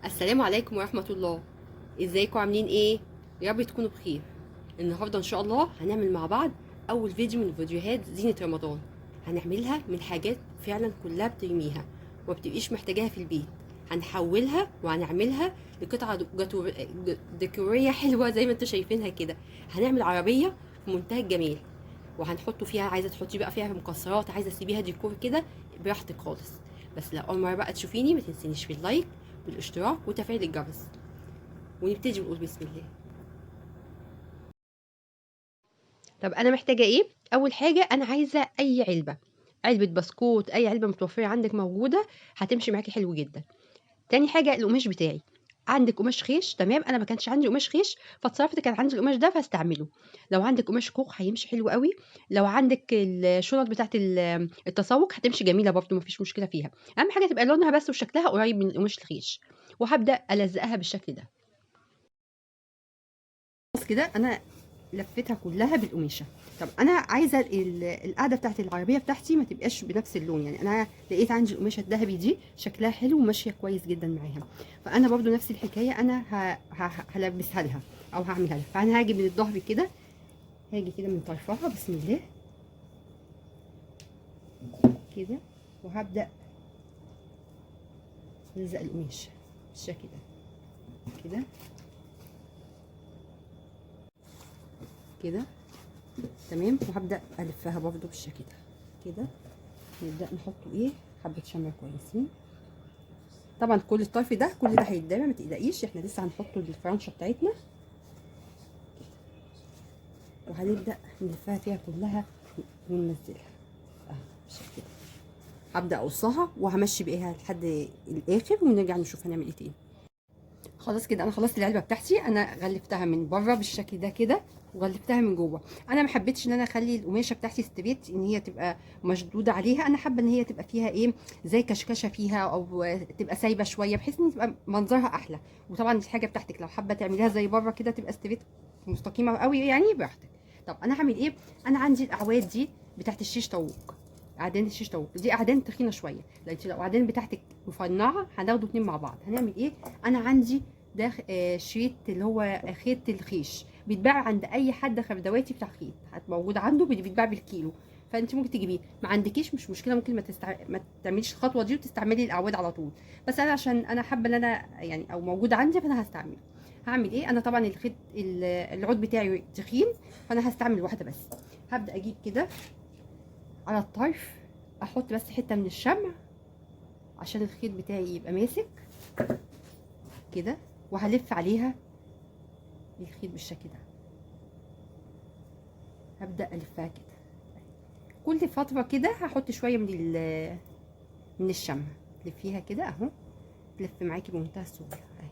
السلام عليكم ورحمة الله. ازيكم عاملين ايه؟ يا رب تكونوا بخير. النهارده ان شاء الله هنعمل مع بعض اول فيديو من فيديوهات زينة رمضان. هنعملها من حاجات فعلا كلها بترميها وما بتبقيش محتاجاها في البيت، هنحولها وهنعملها لقطعة ديكورية حلوة زي ما انتوا شايفينها كده. هنعمل عربية في منتهى الجمال، وهنحطه فيها، عايزة تحطي بقى فيها مكسرات، عايزة تسيبيها ديكور كده براحتك خالص. بس لو اول مرة بقى تشوفيني ما تنسينيش في ال like والاشتراك وتفعيل الجرس، ونبتدي ونقول بسم الله. طب انا محتاجه ايه؟ اول حاجة انا عايزه اي علبة، علبة بسكوت، اي علبة متوفرة عندك موجودة هتمشي معاكي حلو جدا. تاني حاجة القماش بتاعي، عندك قماش خيش؟ تمام. انا ما كانش عندي قماش خيش فاتصرفت، كان عندي القماش ده فهستعمله. لو عندك قماش كوخ هيمشي حلو قوي، لو عندك الشنط بتاعت التسوق هتمشي جميلة برده، ما فيش مشكلة فيها. اهم حاجة تبقى لونها بس وشكلها قريب من القماش الخيش. وهبدا الزقها بالشكل ده. خلاص كده انا لفيتها كلها بالقماشه. طب انا عايزه القاعدة بتاعت العربية بتاعتي ما تبقاش بنفس اللون، يعني انا لقيت عندي القماشه الذهبي دي شكلها حلو وماشية كويس جدا معاها، فانا برضو نفس الحكاية انا هلبسها لها او هعملها لها. فانا هاجي من الظهر كده، هاجي كده من طرفها بسم الله كده، وهبدا الزق القماش بالشكل ده كده كده، تمام. وهبدا الفها برضو بالشكل ده كده. نبدا نحطه ايه، حبه شمع كويسين. طبعا كل الطرف ده كل ده هيتدمع، ما تقلقيش، احنا لسه هنحطه الفرنشه بتاعتنا كده، وهنبدا نلفها فيها كلها وننزلها اهو بالشكل ده. هبدا اقصها وهمشي بيها لحد الاخر، ونرجع نشوف هنعمل ايه تاني. خلاص كده انا خلصت العلبة بتاعتي، انا غلفتها من بره بالشكل ده كده، وغلفتها من جوه. انا ما حبيتش ان انا اخلي القماشه بتاعتي straight ان هي تبقى مشدودة عليها، انا حابة ان هي تبقى فيها ايه، زي كشكشه فيها، او تبقى سايبه شوية بحيث ان تبقى منظرها احلى. وطبعا الحاجة بتاعتك لو حابة تعمليها زي بره كده تبقى straight مستقيمة قوي يعني براحتك. طب انا هعمل ايه؟ انا عندي الاعواد دي بتاعت الشيش طاووق، اعدان الشيش طاووق دي اعدان تخينة شوية، لو انت لو اعدان بتاعتك مفنعه هناخده اتنين مع بعض. هنعمل ايه؟ انا عندي ده شريط اللي هو خيط الخيش، بيتباع عند اي حد خردواتي بتاع خيط، موجود عنده، بيتباع بالكيلو، فانت ممكن تجيبيه. ما عندكيش مش مشكلة، ممكن ما تعمليش الخطوة دي وتستعملي الاعواد على طول، بس انا عشان انا حابة ان انا يعني او موجود عندي فانا هستعمله. هعمل ايه؟ انا طبعا الخيط العود بتاعي تخين، فانا هستعمل واحدة بس. هبدا اجيب كده على الطرف، احط بس حتة من الشمع عشان الخيط بتاعي يبقى ماسك كده، وهلف عليها الخيط بالشكل ده. هبدأ ألفها كده كل فترة كده، هحط شوية من الشمع، تلفيها كده اهو، تلف معاكي بمنتهى السهولة اهي.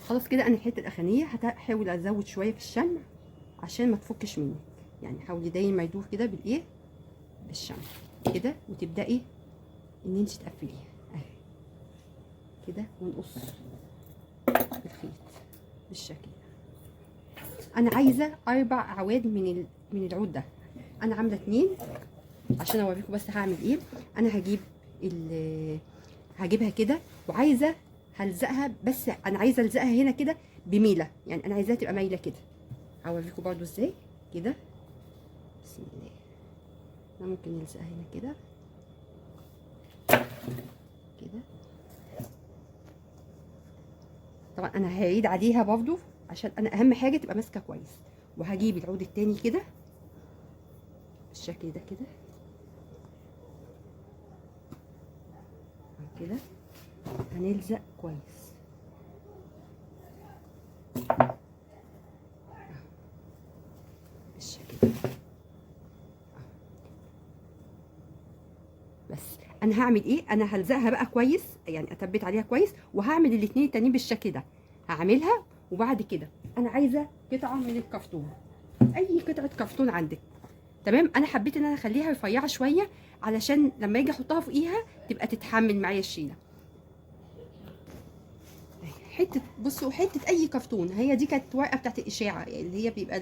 خلاص كده انا الحتة الأخرانية هحاول ازود شوية في الشمع عشان ما تفكش منك، يعني حاولي دايما يدور كده بالايه، بالشمع كده، وتبدأي ان انت تقفليها اهي كده، ونقص الخيط بالشكل ده. انا عايزه 4 اعواد من العود ده، انا عامله 2 عشان اوريكم بس هعمل ايه. انا هجيبها كده، وعايزه هلزقها، بس انا عايزه الزقها هنا كده بميله، يعني انا عايزاها تبقى مايلة كده. هوريكم برضو ازاي كده، بسم الله. انا ممكن نلزقها هنا كده كده. طبعا انا هعيد عليها برضو عشان انا اهم حاجة تبقى ماسكه كويس. وهجيب العود التاني كده بالشكل ده كده كده، هنلزق كويس بالشكل ده. بس انا هعمل ايه؟ انا هلزقها بقى كويس، يعني اثبت عليها كويس، وهعمل الاتنين التانيين بالشكل ده. هعملها، وبعد كده انا عايزه قطعه من الكرتون، اي قطعه كرتون عندك، تمام. انا حبيت ان انا اخليها رفيعة شوية علشان لما اجي احطها فوقيها تبقى تتحمل معايا الشيله. حتة بصوا، حتة اي كرتون، هي دي كانت ورقة بتاعت الاشاعة اللي هي بيبقى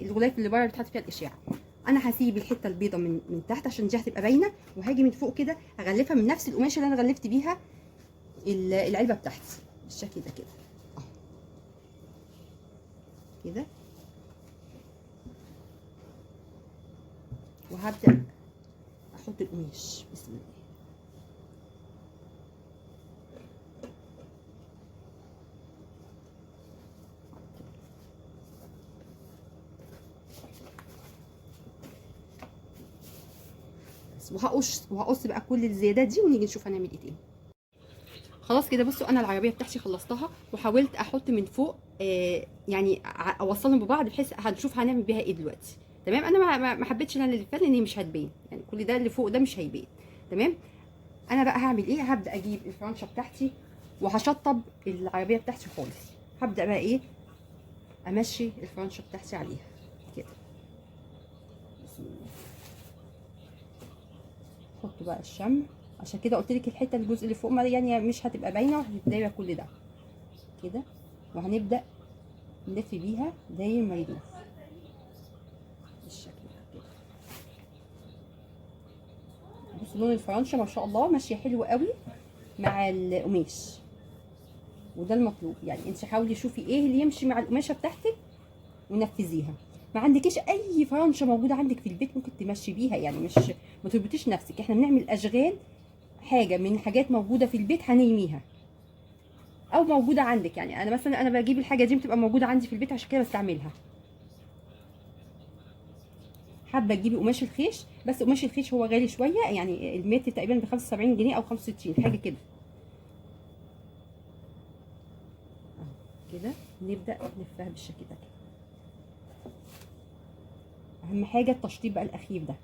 الغلاف اللي بره بتحط فيها الاشاعة. انا هسيب الحتة البيضة من تحت عشان دي هتبقى باينة، وهاجي من فوق كده اغلفها من نفس القماشه اللي انا غلفت بيها العلبة بتاعتي بالشكل ده كده اهو كده. وهبدا احط القماش. بسم الله. وهقص بقى كل الزيادات دي، ونيجي نشوف هنعمل ايه تاني. خلاص كده بصوا انا العربية بتاعتي خلصتها، وحاولت احط من فوق يعني اوصلهم ببعض بحيث هنشوف هنعمل بيها ايه دلوقتي. تمام. انا ما حبيتش ان انا اللي فات لان هي مش هتبان، يعني كل ده اللي فوق ده مش هيبان. تمام. انا بقى هعمل ايه؟ هبدا اجيب الفرنشه بتاعتي وهشطب العربية بتاعتي خالص. هبدا بقى ايه؟ امشي الفرنشه بتاعتي عليها كده. بسم الله. حط بقى الشمع، عشان كده قلت لك الحتة الجزء اللي فوق ما يعني مش هتبقى باينة، وهتبقى كل ده كده. وهنبدا نلف بيها داير ما يدور بالشكل ده كده. بصوا لون الفرنشه ما شاء الله ماشية حلو قوي مع القماش، وده المطلوب. يعني انت حاولي شوفي ايه اللي يمشي مع القماشه بتاعتك ونفذيها. ما عندكيش اي فرنشه موجودة عندك في البيت ممكن تمشي بيها، يعني مش ما تربطيش نفسك. احنا بنعمل اشغال حاجة من حاجات موجودة في البيت هنرميها او موجودة عندك. يعني انا مثلا انا بجيب الحاجة دي بتبقى موجودة عندي في البيت عشان كده بستعملها. حابة تجيبي قماش الخيش، بس قماش الخيش هو غالي شوية، يعني المتر تقريبا ب 75 جنيه او 65 حاجة كده. كده نبدا نلفها بالشكل ده كده. اهم حاجة التشطيب بقى الاخير ده.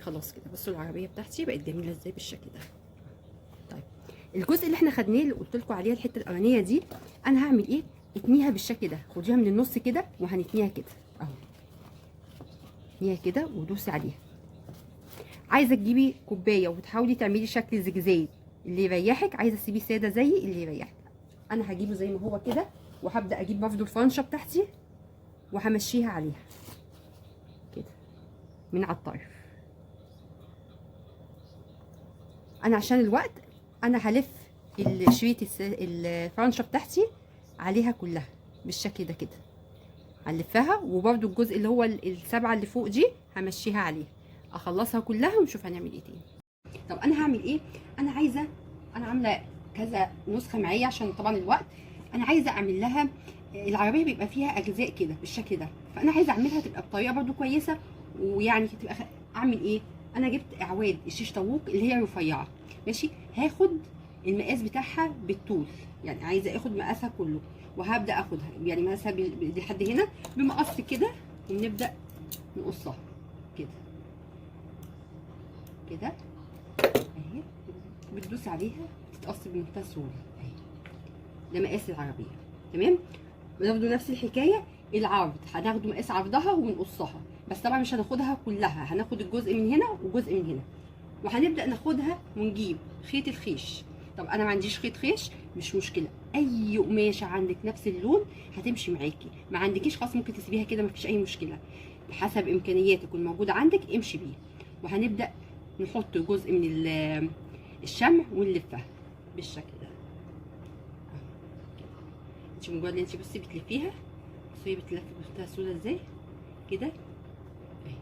خلاص كده بصوا العربية بتاعتي بقت جميلة ازاي بالشكل ده. طيب الجزء اللي احنا خدناه اللي قلت لكم عليها الحتة الاولانية دي، انا هعمل ايه؟ اتنيها بالشكل ده، خديها من النص كده وهنتنيها كده اهو، اتنيها كده ودوسي عليها. عايزه تجيبي كوباية وتحاولي تعملي شكل زجزاج اللي يريحك، عايزه تسيبيه ساده زي اللي يريحك. انا هجيبه زي ما هو كده، وهبدا اجيب برضه الفرنشه بتاعتي وهمشيها عليها كده من على الطرف. انا عشان الوقت انا هلف الشريط الفرنشه بتاعتي عليها كلها بالشكل ده كده، هنلفها. وبرده الجزء اللي هو السبعة اللي فوق دي همشيها عليها، اخلصها كلها ونشوف هنعمل ايه تاني. طب انا هعمل ايه؟ انا عايزه، انا عامله كذا نسخه معايا عشان طبعا الوقت. انا عايزه اعمل لها العربية بيبقى فيها اجزاء كده بالشكل ده، فانا عايزه اعملها تبقى بطريقة برده كويسة، ويعني تبقى اعمل ايه؟ انا جبت اعواد الشيش طاووق اللي هي رفيعة، ماشي. هاخد المقاس بتاعها بالطول، يعني عايزه اخد مقاسها كله، وهبدا اخدها يعني مقاسها لحد هنا بمقص كده، ونبدا نقصها كده كده اهي. بتدوس عليها تتقص بمنتهى السهولة اهي. ده مقاس العربية. تمام. برضه نفس الحكاية العرض، هناخده مقاس عرضها ونقصها، بس طبعا مش هناخدها كلها، هناخد الجزء من هنا وجزء من هنا، وهنبدا ناخدها ونجيب خيط الخيش. طب انا ما عنديش خيط خيش، مش مشكلة، اي قماشة عندك نفس اللون هتمشي معاكي. ما عندكيش خلاص ممكن تسيبيها كده، مفيش اي مشكلة، حسب امكانياتك والموجود عندك امشي بيه. وهنبدا نحط جزء من الشمع ونلفها بالشكل ده. انت مجرد ان انت بصي بتلفيها، بصي بتلف بمنتهى السهولة ازاي كده اهي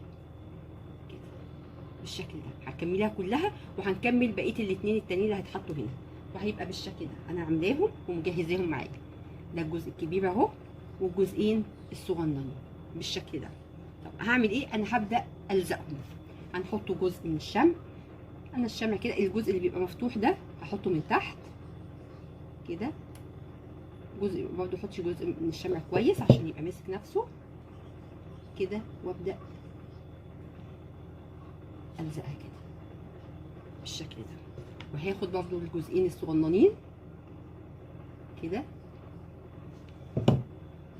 كده بالشكل ده. هكملها كلها وهنكمل بقية الاثنين التانيين اللي هيتحطوا هنا، وهيبقى بالشكل ده. انا عاملاهم ومجهزاهم معايا. ده الجزء الكبير اهو والجزئين الصغننين بالشكل ده. طب هعمل ايه؟ انا هبدا الزقهم. هنحط جزء من الشمع، انا الشمع كده الجزء اللي بيبقى مفتوح ده هحطه من تحت كده، جزء برضو حطي جزء من الشمع كويس عشان يبقى ماسك نفسه كده، وابدا الزقها كده بالشكل ده. وهاخد برضو الجزئين الصغننين كده،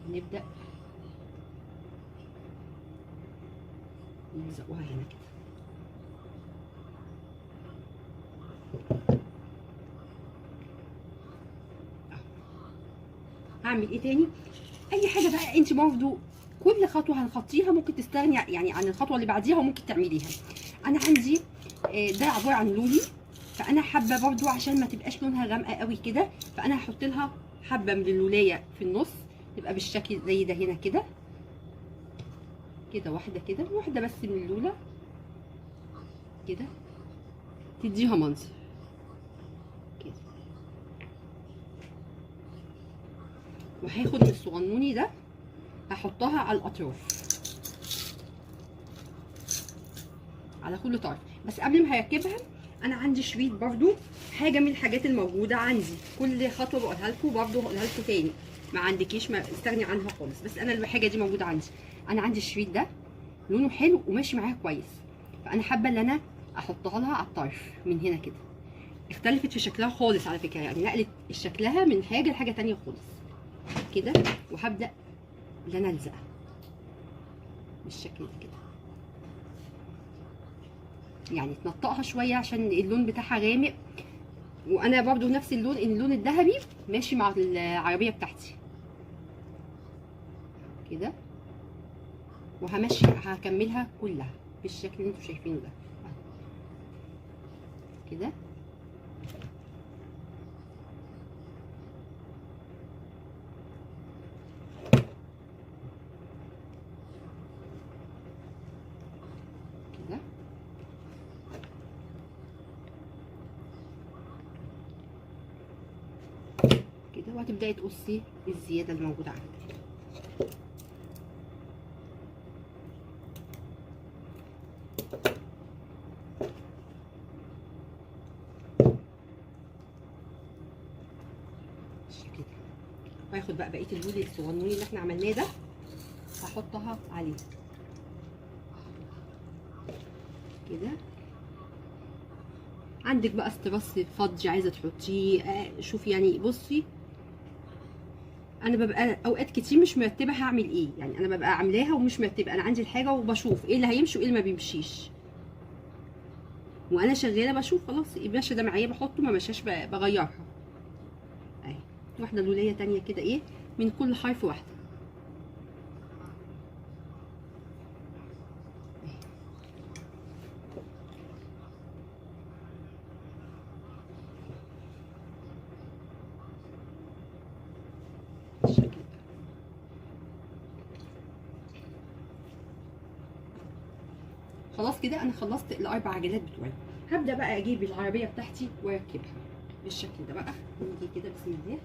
نبدا نلزقوها هنا كده. هعمل ايه تاني؟ اي حاجة بقى انت برضو كل خطوة هنخطيها ممكن تستغني يعني عن الخطوة اللي بعديها وممكن تعمليها. انا عندي ده عبارة عن لولي، فانا حابة برضو عشان ما تبقاش لونها غامقه قوي كده، فانا هحط لها حبه من اللولايه في النص، تبقى بالشكل زي ده هنا كده كده، واحدة كده، واحدة بس من اللوله كده، تديها منظر كده. وهاخد من الصغنوني ده هحطها على الاطراف، على كل طرف. بس قبل ما هركبها انا عندي شريط برضو، حاجة من الحاجات الموجودة عندي، كل خطوة بقولها لكم برضو هقولها لكم تاني، ما عندكيش ما استغني عنها خالص، بس انا الحاجة دي موجودة عندي. انا عندي الشريط ده لونه حلو وماشي معايا كويس، فانا حابة ان انا احطها لها على الطرف من هنا كده. اختلفت في شكلها خالص على فكرة، يعني نقلت شكلها من حاجة لحاجة تانية خالص كده. وهبدا ان انا الزقها بالشكل ده كده، يعني تنطقها شوية عشان اللون بتاعها غامق، وانا برضو نفس اللون، اللون الذهبي ماشي مع العربية بتاعتي كده. وهمشي هكملها كلها بالشكل اللي انتوا شايفينه ده كده. كده كده، وهتبداي تقصي الزيادة الموجودة عندك. بالشكل ده. وهاخد بقى بقية اللولي الصغنوني اللي احنا عملناه ده هحطها عليه كده. عندك بقى استرس فضي عايزه تحطيه، شوفي يعني. بصي انا ببقى اوقات كتير مش مرتبه هعمل ايه، يعني انا ببقى عاملاها ومش مرتبه، انا عندي الحاجة وبشوف ايه اللي هيمشي وايه اللي ما بيمشيش، وانا شغالة بشوف خلاص ماشي ده معايا بحطه، ما مشاش بغيرها. اهي واحدة لوليه تانية كده، ايه من كل حرف واحدة. خلاص كده انا خلصت الاربع عجلات بتوعي. هبدا بقى اجيب العربية بتاعتي واركبها بالشكل ده بقى. نيجي كده بسم الله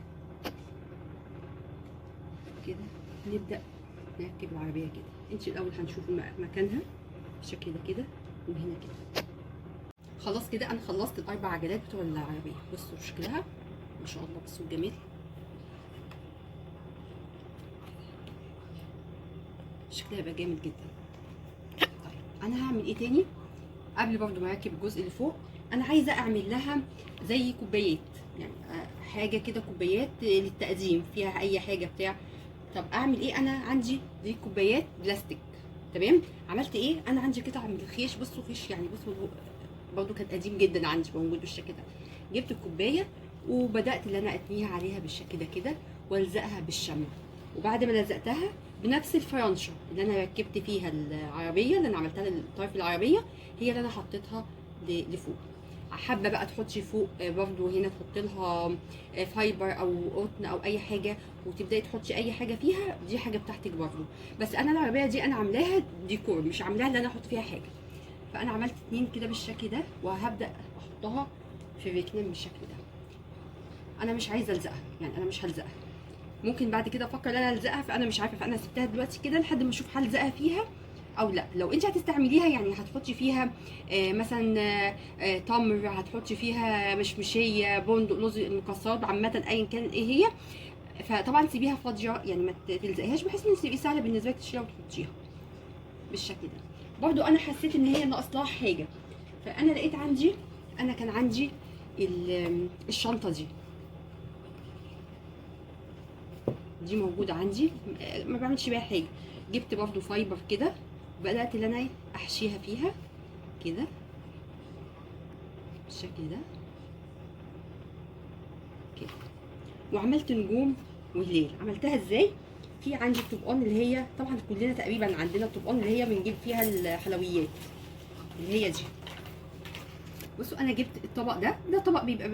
كده، نبدا نركب العربية كده. انت الاول هنشوف مكانها بالشكل ده كده، وهنا كده. خلاص كده انا خلصت الاربع عجلات بتوع العربية. بصوا شكلها ما شاء الله، بصوا الجمال، شكلها بقى جامد جدا. انا هعمل ايه تاني قبل برضو ما اركب الجزء اللي فوق؟ انا عايزه اعمل لها زي كوبايات، يعني حاجة كده كوبايات للتقديم فيها اي حاجة بتاع. طب اعمل ايه؟ انا عندي دي كوبايات بلاستيك، تمام. عملت ايه؟ انا عندي قطع من الخيش، بصوا خيش يعني، بصوا برضو كان قديم جدا عندي موجود بالشكل ده. جبت الكوباية وبدات ان انا اتنيها عليها بالشكل ده كده والزقها بالشمع، وبعد ما لزقتها بنفس الفرنشه اللي انا ركبت فيها العربية اللي انا عملتها لطرف العربية، هي اللي انا حطيتها لفوق. حابة بقى تحطي فوق برضو هنا، تحطي لها fiber او قطن او اي حاجة، وتبداي تحطي اي حاجة فيها، دي حاجة بتاعتك برضو. بس انا العربية دي انا عاملاها ديكور، مش عاملاها ان انا احط فيها حاجة. فانا عملت 2 كده بالشكل ده، وهبدا احطها في الركنين بالشكل ده. انا مش عايزه الزقها، يعني انا مش هلزقها، ممكن بعد كده افكر ان انا الزقها، فانا مش عارفه، فانا سبتها دلوقتي كده لحد ما اشوف هلزقها فيها او لا. لو انت هتستعمليها يعني هتحطي فيها مثلا تمر، هتحطي فيها مشمشيه، بندق، لوز، المكسرات عامة ايا كان ايه هي، فطبعا سيبيها فاضية يعني ما تلزقيهاش، بحيث ان تبقي سهلة بالنسبة لك تشيليها وتحطيها بالشكل ده. برضو انا حسيت ان هي ناقص لها حاجة، فانا لقيت عندي، انا كان عندي الشنطة دي موجودة عندي، ما بعملش بيها حاجة. جبت برضو fiber كده، بدات ان انا احشيها فيها كده بالشكل ده كده، وعملت نجوم وهلال. عملتها ازاي؟ في عندي الطبقان اللي هي طبعا كلنا تقريبا عندنا الطبقان اللي هي بنجيب فيها الحلويات اللي هي دي، بصوا انا جبت الطبق ده، ده طبق بيبقى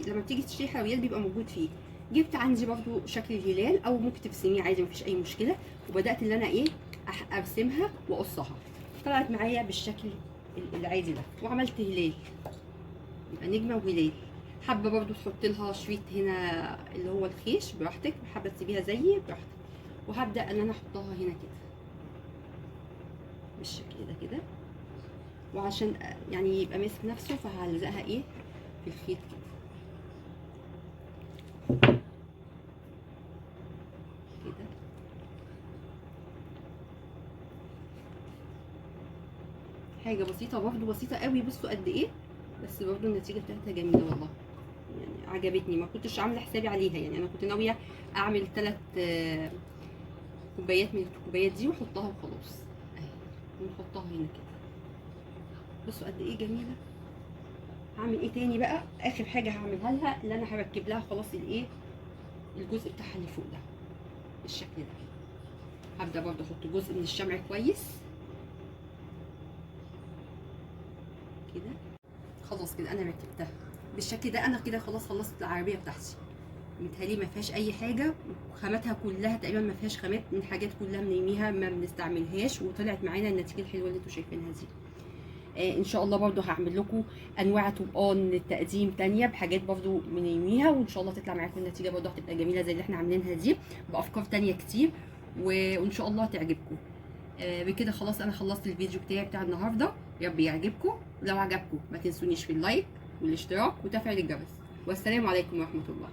لما بتيجي تشتري حلويات بيبقى موجود فيه. جبت عندي برضو شكل الهلال، او ممكن ترسميه عادي مفيش اي مشكلة. وبدات ان انا ايه ارسمها واقصها، طلعت معايا بالشكل العادي ده. وعملت هلال، يبقى نجمه وهلال. حابة برضو تحط لها شريط هنا اللي هو الخيش براحتك، حابة تسيبيها زيي براحتك. وهبدا ان انا احطها هنا كده بالشكل ده كده، وعشان يعني يبقى ماسك نفسه فهلزقها ايه في الخيط كده كده. حاجة بسيطة برضو، بسيطة قوي. بصوا قد ايه، بس برضو النتيجة بتاعتها جميلة والله، يعني عجبتني. ما كنتش عامله حسابي عليها، يعني انا كنت ناوية اعمل 3 كوبايات من الكوبايات دي واحطها وخلاص اهي، ونحطها هنا كده. بصوا قد ايه جميلة. هعمل ايه تاني بقى؟ اخر حاجة هعملها لها اللي انا هركب لها خلاص الايه الجزء بتاعها اللي فوق ده بالشكل ده. هبدا برضو احط جزء من الشمع كويس كده. خلاص كده انا ركبتها بالشكل ده. انا كده خلاص خلصت العربية بتاعتي، متهيألي ما فيهاش اي حاجة، وخاماتها كلها تقريبا ما فيهاش خامات، من حاجات كلها بنرميها ما بنستعملهاش، وطلعت معانا النتيجة الحلوة اللي انتوا شايفينها دي. ان شاء الله برضو هعمل لكم انواع طوقان للتقديم تانية بحاجات برضو بنرميها، وان شاء الله تطلع معاكم النتيجة برضو هتبقى جميلة زي اللي احنا عاملينها دي، بافكار تانية كتير، وان شاء الله تعجبكم. بكده خلاص انا خلصت الفيديو بتاعي بتاع النهارده. يا رب يعجبكم، لو عجبكم ما تنسونيش في اللايك والاشتراك وتفعيل الجرس. والسلام عليكم ورحمة الله.